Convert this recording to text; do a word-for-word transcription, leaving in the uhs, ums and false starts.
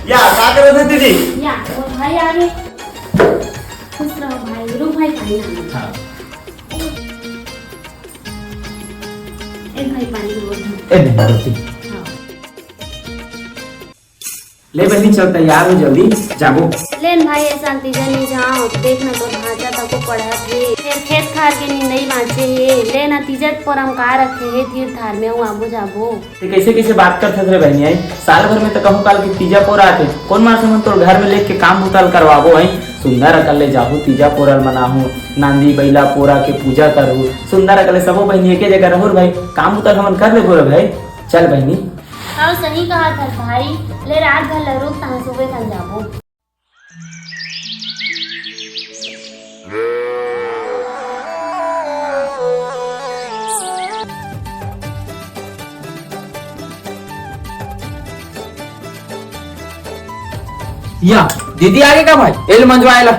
या, का करत हे दीदी? या, वो भाई आ गए। खुश रहो भाई, रुक भाई, पानी आ गया। हाँ। ए भाई, पानी रोक दे। ए नहीं, रोटी। हाँ। ले बहनी, चल तैयार हो, जल्दी जाबो। लेन भाई, ऐसा तीजा नहीं जाओ, देख ना तो भांचा तको पढ़त हे, फिर खेत खार के निंदई बांचे हे। ले ना तीजा पोरम का रखे हे, तीर थार में हूँ आबो जाबो। ते कैसे कैसे बात करत हस रे बहनी आई? साल भर में तो कहूँ काल के तीजा पोरा आथे, कौन मार से मन तोर घर में लेके काम बुताल करवाबो आई? सुंदर अकल ले जाहू, तीजा पोरल मनाहू, नांदी बैला पोरा के पूजा करहू, सुंदर अकल ले सबो बहनी एके जगह रहू रे भाई, काम बुताल हमन कर लेबो रे भाई। चल बहनी। हाँ, सही कहा था भाई, ले रात भर ल रुक, तहाँ सुबह खन जाबो। या, दीदी आगे का भाई? एल मंजवाएला।